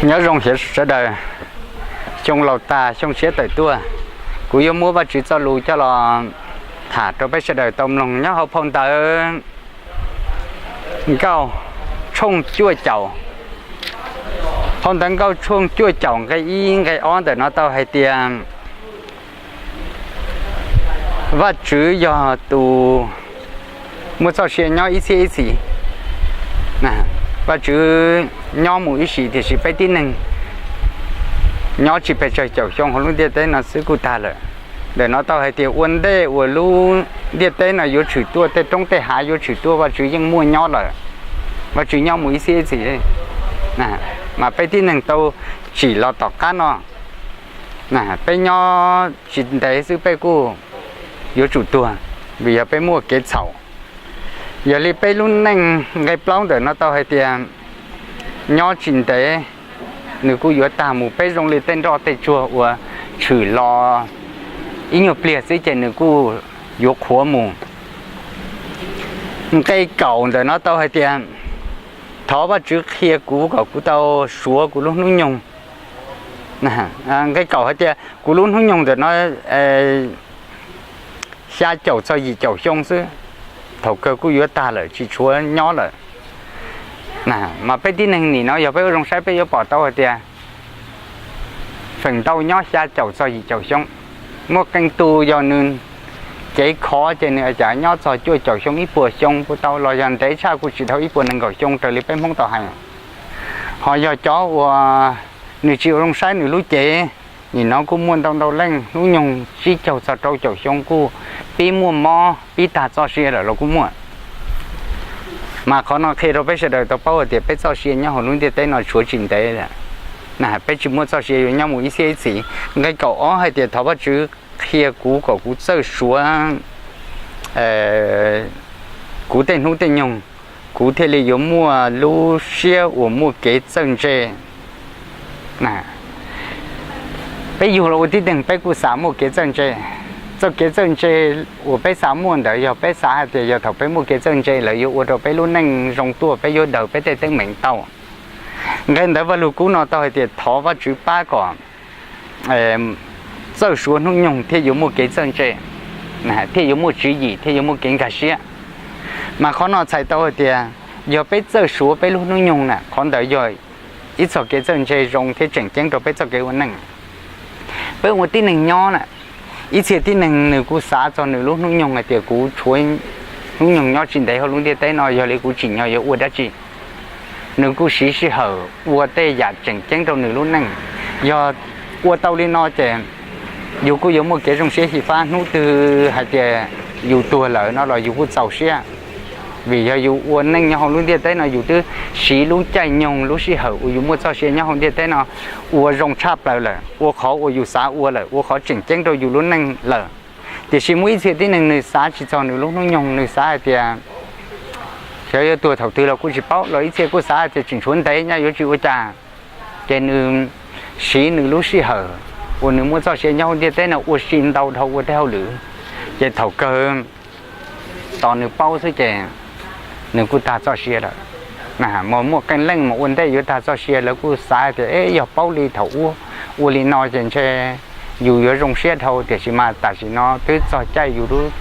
Nyob zoo sawv daws, xyoo laus tag xyoo tshiab tawm tuaj, kuv yuav muab Vajtswv txoj lus coj los tham rau peb sawv daws tau mloog nyob hauv phau ntawv Nkauj tshooj cuaj caum. Phau ntawv Nkauj tshooj cuaj caum nqe ib nqe ob ntawm no tau hais tias Vajtswv yog tus muaj txoj sia nyob ib txhiab ib txhis. Vajtswv nyob mus ib sim, tiam sis peb tib neeg nyob tsis pes tsawg caum xyoo hauv lub ntiaj teb no xwb kuj tag lawm. Ntawm no tau hais tias ua ntej uas lub ntiaj teb no yuav tshwm tuaj, tej roob tej hav yuav tshwm tuaj, Vajtswv yeej muaj nyob lawm. Vajtswv nyob mus ib txhiab ib txhis, mas peb tib neeg tau tsim los tom qab no, peb nyob tsis ntev xwb peb kuj yuav tsum tuag, vim yog peb muaj kev txhaum. Yog li peb lub neej nqe plaub ntawm no tau hais tias nyob tsis ntev nws kuj yuav tag mus, peb zoo li tej nroj tej tsuag uas tshwm los ib nyuag pliag xwb ces nws kuj yuav qhuav mus. Nqe kaum ntawm no tau hais tias thov Vajtswv qhia kuv kom kuv tau suav kuv lub hnub nyoog. Nqe kaum hais tias kuv lub hnub nyoog ntawm no xya caum txog yim caum xyoo xwb, thaum kawg kuj yuav tag lawm tsis tshuav nyob lawm. Mas peb tib neeg nim no yog peb ua zoo saib peb yuav pom tau hais tias feem ntau nyob xya caum txog yim caum xyoo. Muaj qee tus yog nws cev khov ces nws cas nyob txog cuaj caum xyoo ib puas xyoo kuj tau, los yog ntev tshaj kuj tsis dhau ib puas nees nkaum xyoo raws li peb Hmoob tau hais. Ho yog cov uas nws tsis ua zoo saib nws lub cev, nim no kuj muaj ntau ntau leej hnub nyoog tsib caug txog rau caum xyoo kuj pib muaj mob pib tag txoj sia lawm los kuj muaj. Mas qhov no qhia rau peb sawv daws tau paub hais tias peb txoj sia nyob hauv lub ntiaj teb no tshuav tsis ntev lawm. Peb tsis muaj txoj sia yuav nyob mus ib txhiab ib txhis. Nqe kaum ob hais tias thov Vajtswv qhia kuv kom kuv txawj suav kuv tej hnub tej nyoog, kuv thiaj li yuav muaj lub siab uas muaj kev txawj ntse. Peb yug los ua tib neeg peb kuj xav muaj kev txawj ntse. Txoj kev txawj ntse uas peb xav muaj ntawd yog peb xav hais tias yog thaum peb muaj kev txawj ntse lawm yuav ua rau peb lub neej zoo tuaj, peb yuav daws peb tej teeb meem tau. Nqe ntawv Vajluskub no tau hais tias thov Vajtswv pab kom txawj suav hnub nyoog thiaj yuav muaj kev txawj ntse, thiaj yuav muaj tswv yim, thiaj yuav muaj kev nkag siab. Mas qhov no txhais tau hais tias yog peb txawj suav peb lub hnub nyoog na, qhov ntawd yog ib txoj kev txawj ntse zoo thiab tseem ceeb rau peb txoj kev ua neej. Peb ua tib neeg nyob na, ib txhia tib neeg nws kuj xav txog nws lub hnub nyoog hais tias kuv tshuav hnub nyoog nyob tsis ntev hauv lub ntiaj teb no, yog li kuv tsim nyog yuav ua dab tsi. Nws kuj siv sij hawm ua tej yam tseem ceeb rau nws lub neej. Yog ua tau li no ces yus kuj yuav muaj kev zoo siab xyiv fab, hnub twg hais tias yus tuag lawm no los yus kuj txaus siab. Vim yog yus ua neej nyob hauv lub ntiaj teb no yus twb siv lub caij nyoog lub sij hawm uas yus muaj txoj sia nyob hauv ntiaj teb no ua zoo tshaj plaws lawm, ua qhov uas yus xav ua lawm, ua qhov tseem ceeb rau yus lub neej lawm. Tiam sis muaj ib txhia tib neeg nws xav tsis txog nws lub hnub nyoog, nws xav hais tias xyov yuav tuag thaum twg los kuj tsis paub, los ib txhia kuj xav hais tias tseem tshuav ntev nyaj yuav tsis ua cas, ces nws siv nws lub sij hawm uas nws muaj txoj sia nyob hauv ntiaj teb no ua si ntau dhau ua tej hauj lwm, ces thaum kawg tos nws paub xwb ces nws kuj tag txoj sia lawm. Mas muaj qee leej mas ua ntej yuav tag txoj sia lawv kuj xav tias, e, yog paub li thaum ub ua li no ces ntshe yus yuav zoo siab dhau, tiam sis mas tam sim no twb txog caij yus lub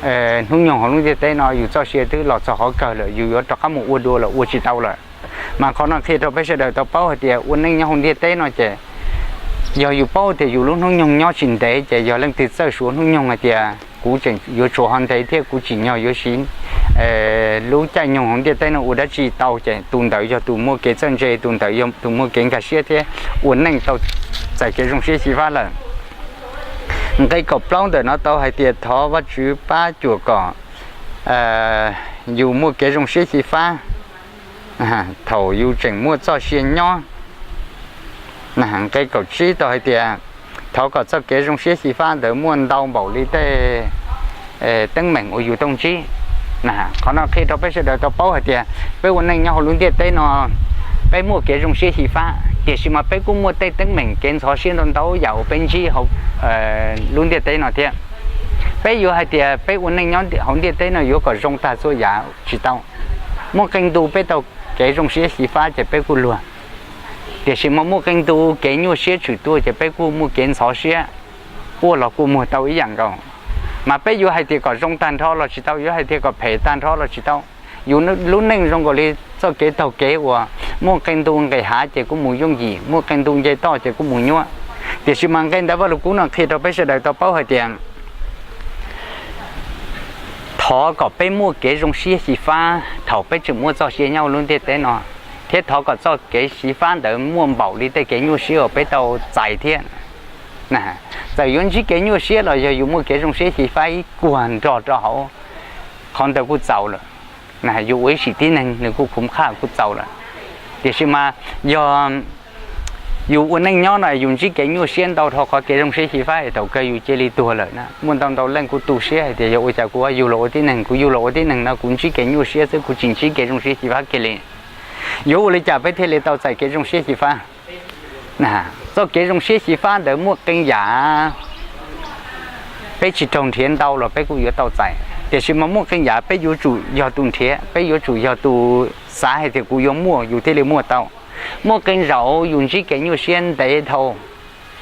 hnub nyoog hauv lub ntiaj teb no yus txoj sia twb los txog qhov kawg lawm, yus yuav rov qab mus ua dua los ua tsis tau lawm. Mas qhov no qhia rau peb sawv daws tau paub hais tias ua neej nyob hauv ntiaj teb no ces yog yus paub tias yus lub hnub nyoog nyob tsis ntev ces yog leej twg txawj suav hnub nyoog hais tias kuv tseem yuav tshuav ho ntev thiab kuv tsim nyog yuav siv lub caij nyoog hauv ntiaj teb no ua dab tsi tau ces tus ntawd yog tus muaj kev txawj ntse, tus ntawd yog tus muaj kev nkag siab thiab ua neej tau txais kev zoo siab xyiv fab lawm. Nqe kaum plaub ntawm no tau hais tias thov Vajtswv pab cuam kom yus muaj kev zoo siab xyiv fab thaum yus tseem muaj txoj sia nyob. Nqe kaum tsib tau hais tias thov kom txoj kev zoo siab xyiv fab ntawd muaj ntau npaum li tej teeb meem uas yus tau ntsib. Qhov no qhia rau peb sawv daws tau paub hais tias peb ua neej nyob hauv lub ntiaj teb no, peb muaj kev zoo siab xyiv fab, tiam sis mas peb kuj muaj tej teeb meem kev ntxhov siab ntau ntau yam uas peb ntsib lub ntiaj teb no thiab. Peb yuav hais tias peb ua neej nyob hauv ntiaj teb no yuav kom zoo tag txhua yam tsis tau. Muaj qee ntu peb tau kev zoo siab xyiv fab ces peb kuj luag. Tiam sis mas muaj qee ntu kev nyuaj siab tshwm tuaj ces peb kuj muaj kev ntxhov siab, quaj los kua muag tau ib yam nkaus. Mas peb yuav hais tias kom zoo tag nrho los tsis tau, yuav hais tias kom phem tag nrho los tsis tau. Yus lub neej zoo nkaus li txoj kev taug kev uas muaj qee ntu nqes hav ces kuj mus yooj yim, muaj qee ntu nce toj ces kuj mus nyuaj. Tiam sis mas nqe ntawv Vaj Lug Kub no qhia rau peb sawv daws tau paub hais tias thov kom peb muaj kev zoo siab xyiv fab thaum peb tseem muaj txoj sia nyob hauv lub ntiaj teb no, thiab thov kom txoj kev xyiv fab ntawd muaj npaum li tej kev nyuaj siab uas peb tau txais thiab. Txawm yuav ntsib kev nyuaj siab los yog yus muaj kev zoo siab xyiv fab ib kuag nrog rau hauv, qhov ntawd kuj txaus lawm. Yus ua ib sim tib neeg nws kuj khuv qhaj kuj txaus lawm. Tiam sis mas yog yus ua neej nyob no yus ntsib kev nyuaj siab ntau dhau qhov kev zoo siab xyiv fab es thaum kawg yus cia li tuag lawm na. Muaj ntau ntau leej kuj tu siab hais tias yog ua cas kuv yug los ua tib neeg, kuv yug los ua tib neeg no kuv ntsib kev nyuaj siab xwb, kuv tsis ntsib kev zoo siab xyiv fab kiag li. Yuav ua li cas peb thiaj li tau txais kev zoo siab xyiv fab? Txoj kev zoo siab xyiv fab ntawd muaj qee yam peb tsis raug nrhiav ntau los peb kuj yuav tau txais, tiam sis mas muaj qee yam peb yuav tsum yog tus nrhiav, peb yuav tsum yog tus xav hais tias kuv yuav muaj yus thiaj li muaj tau. Muaj qee zaum yus ntsib kev nyuaj siab ntev dhau,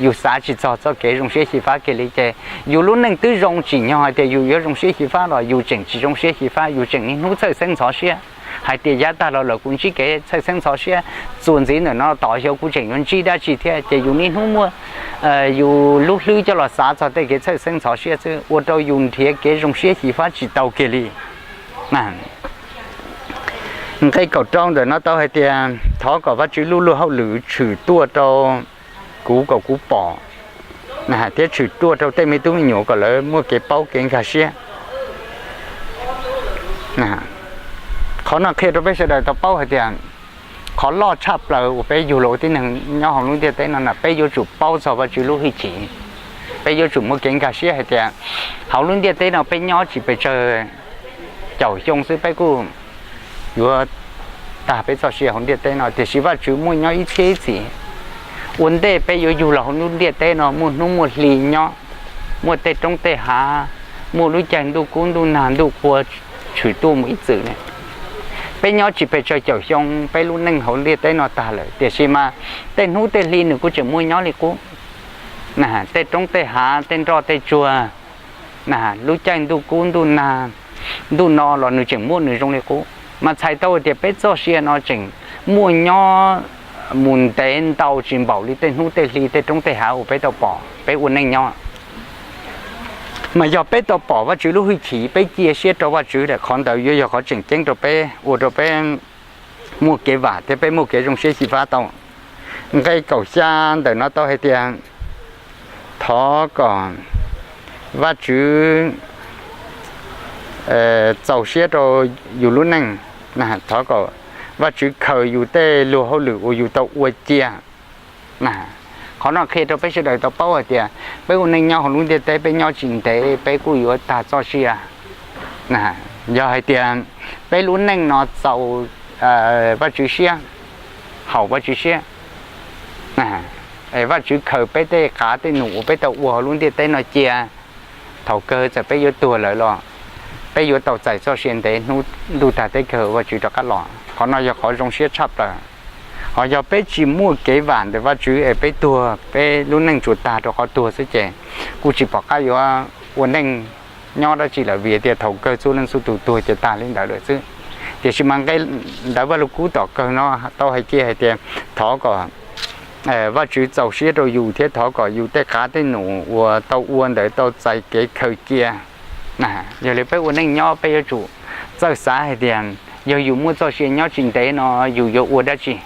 yus xav tsis txog txoj kev zoo siab xyiv fab kiag li ces yus lub neej twb zoo tsim nyog hais tias yus yuav zoo siab xyiv fab los yus tseem tsis zoo siab xyiv fab, yus tseem niaj hnub txhawj xeeb ntxhov siab hais tias yav tag los lawm kuv ntsib kev txhawj xeeb ntxhov siab, txuas ntxiv ntawm no tos xyov kuv tseem yuav ntsib dab tsi thiab ces yus niaj hnub muab yus lub hlwb coj los xav txog tej kev txhawj xeeb ntxhov siab xwb ua rau yus nrhiav kev zoo siab xyiv fab tsis tau kiag li. Nqe kaum rau ntawm no tau hais tias thov kom Vajtswv lub luag hauj lwm tshwm tuaj rau kuv kom kuv pom, thiab tshwm tuaj rau tej me tub me nyuam kom lawv muaj kev paub kev nkag siab. Qhov no qhia rau peb sawv daws tau paub hais tias qhov loj tshaj plaws uas peb yug los ua tib neeg nyob hauv lub ntiaj teb no na peb yuav tsum paub txog Vajtswv lub hwj chim. Peb yuav tsum muaj kev nkag siab hais tias hauv lub ntiaj teb no peb nyob tsis pes tsawg caum xyoo xwb peb kuj yuav tag peb txoj sia hauv ntiaj teb no, tiam sis Vajtswv muaj nyob ib txhiab ib txhis. Ua ntej peb yuav yug los hauv lub ntiaj teb no muaj hnub muaj hli nyob, muaj tej roob tej hav, muaj lub caij ntuj kub ntuj nag ntuj qhua tshwm tuaj mus ib txwm ne. Peb nyob tsis pes tsawg caum xyoo peb lub neej hauv ntiaj teb no tag lawm, tiam sis mas tej hnub tej hli nws kuj tseem muaj nyob li qub. Tej roob tej hav, tej nroj tej tsuag, lub caij ntuj kub ntuj nag, ntuj no los nws tseem muaj nws zoo li qub. Mas txhais tau tias peb txoj sia no tseem muaj nyob mus ntev ntau tsis npaum li tej hnub tej hli tej roob tej hav uas peb tau pom peb ua neej nyob. Mas yog peb tau pom Vajtswv lub hwj chim, peb cia siab rau Vajtswv lawm, qhov ntawd yuav yog qhov tseem ceeb rau peb, ua rau peb muaj kev vam thiab peb muaj kev zoo siab xyiv fab tau. Nqe kaum xya ntawm no tau hais tias thov kom Vajtswv txaus siab rau yus lub neej, thov kom Vajtswv khaws yus tej luag hauj lwm uas yus tau ua cia. Qhov no qhia rau peb sawv daws tau paub hais tias peb ua neej nyob hauv lub ntiaj teb peb nyob tsis ntev peb kuj yuav tag txoj sia. Yog hais tias peb lub neej no txaus Vajtswv siab, haum Vajtswv siab, es Vajtswv khaws peb tej qav tej num uas peb tau ua hauv lub ntiaj teb no cia, thaum kawg txawm peb yuav tuag lawm los peb yuav tau txais txoj sia ntev hnub ntuj tag teb kawg Vajtswv rov qab los. Qhov no yog qhov zoo siab tshaj plaws. Ho yog peb tsis muaj kev vam ntawm Vajtswv es peb tuag peb lub neej tsuas tag rau qhov tuag xwb ces kuj tsis pom qab yuav ua neej nyob dab tsi lawm vim tias thaum kawg txhua leej txhua tus tuag ces tag li ntawd lawm xwb. Tiam sis mas nqe ntawv Vajluskub tom kawg no tau hais kiag hais tias thov kom Vajtswv txaus siab rau yus thiab thov kom yus tej qav tej num uas tau ua ntawd tau txais kev khaws cia. Yog li peb ua neej nyob peb yuav tsum txawj xav hais tias yog yus muaj txoj sia nyob tsis ntev no yus yuav ua dab tsi,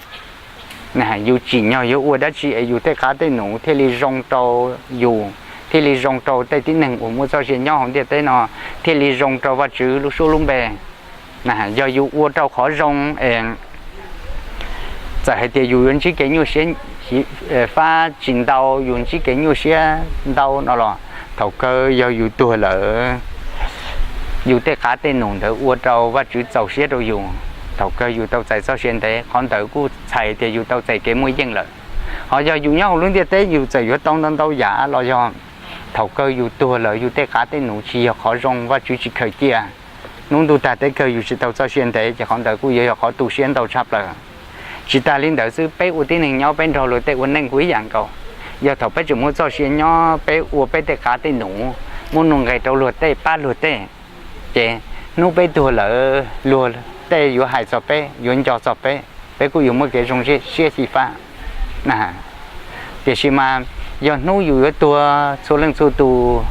yus tsim nyog yuav ua dab tsi es yus tej qav tej num thiaj li zoo rau yus, thiaj li zoo rau tej tib neeg uas muaj txoj sia nyob hauv ntiaj teb no, thiaj li zoo rau Vajtswv lub suab lub npe. Yog yus ua rau qhov zoo es txawm hais tias yus yuav ntsib kev nyuaj siab fab tsis ntau, yus ntsib kev nyuaj siab ntau no los thaum kawg yog yus tuag lawm, yus tej qav tej num ntawd ua rau Vajtswv txaus siab rau yus, thaum kawg yus tau txais txoj sia ntev, qhov ntawd kuj txhais tias yus tau txais kev muaj yeej lawm. Ho yog yus nyob hauv lub ntiaj teb yus txawm yuav tau ntau ntau yam los yog thaum kawg yus tuag lawm yus tej qav tej num tsis yog qhov zoo Vajtswv tsis khaws cia, hnub ntuj tag teb kawg yus tsis tau txoj sia ntev ces qhov ntawd kuj yuav yog qhov tu siab ntau tshaj plaws. Tsis tas li ntawd xwb, peb ua tib neeg nyob peb nrog luag tej ua neej kuj ib yam nkaus. Yog thaum peb tseem muaj txoj sia nyob peb ua peb tej qav tej num, muab nuj nqes rau luag tej pab luag tej, ces hnub peb tuag lawm luag tej yuav hais txog peb, yuav nco txog peb, peb kuj yuav muaj kev zoo siab xyiv fab. Tiam sis mas yog hnub yus yuav tuag txhua leej txhua tus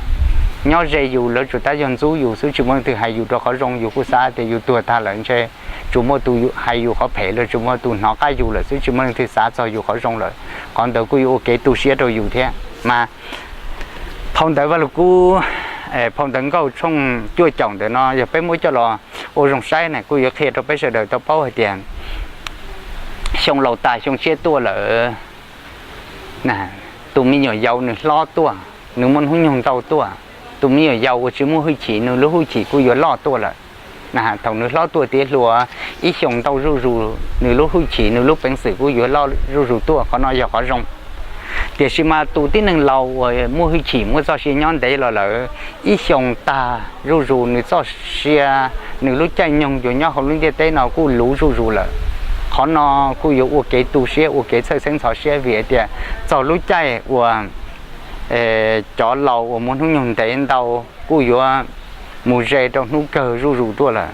nyob ze yus, lawv tsuas tab yog ntxub yus xwb, tsis muaj leej twg hais yus rau qhov zoo, yus kuj xav tias yus tuag tag lawm ntshe tsuas muaj tus hais yus qhov phem los tsuas muaj tus hnov qab yus lawm xwb, tsis muaj leej twg xav txog yus qhov zoo lawm. Qhov ntawd kuj yuav ua kev tu siab rau yus thiab mas. Phau ntawv Vaj Lug Kub, phau ntawv Nkauj tshooj cuaj caum ntawm no yog peb muab coj los ua zoo saib na kuj yuav qhia rau peb sawv daws tau paub hais tias xyoo laus tas xyoo tshiab tuaj lawm, tus me nyuam yaus nws hlob tuaj, nws muaj hnub nyoog ntau tuaj. Tus me nyuam yaus uas tsis muaj hwj chim nws lub hwj chim kuj yuav loj tuaj lawm. Thaum nws hlob tuaj tiav hluas ib xyoos ntau zuj zus, nws lub hwj chim nws lub peev xwm kuj yuav loj zuj zus tuaj, qhov no yog qhov zoo. Tiam sis mas tus tib neeg laus uas muaj hwj chim muaj txoj sia nyob ntev los lawm, ib xyoos tag zuj zus nws txoj sia, nws lub caij nyoog yuav nyob hauv lub ntiaj teb no kuj luv zuj zus lawm. Qhov no kuj yuav ua kev tu siab ua kev txhawj xeeb ntxhov siab vim hais tias txog lub caij uas cov laus uas muaj hnub nyoog ntev ntau kuj yuav mus ze rau hnub kawg zuj zus tuaj lawm.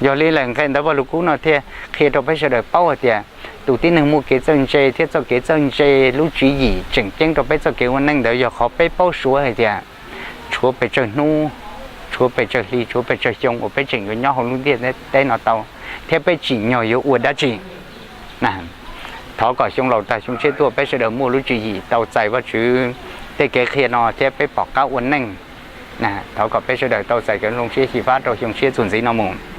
Yog li lawm nqe ntawv Vaj Lug Kub no thiaj qhia rau peb sawv daws paub hais tias tus tib neeg muaj kev txawj ntse thiab txoj kev txawj ntse lub tswv yim tseem ceeb rau peb txoj kev ua neej ntawd yog qhov peb paub suav hais tias tshuav pes tsawg hnub, tshuav pes tsawg hli, tshuav pes tsawg xyoo uas peb tseem yuav nyob hauv lub ntiaj teb no tau, thiab peb tsim nyog yuav ua dab tsi. Thov kom xyoo laus tag xyoo tshiab tuaj peb sawv daws muaj lub tswv yim tau txais Vajtswv tej kev qhia no thiab peb pom qab ua neej. Thov kom peb sawv daws tau txais kev zoo siab xyiv fab rau xyoo tshiab txuas ntxiv no mus.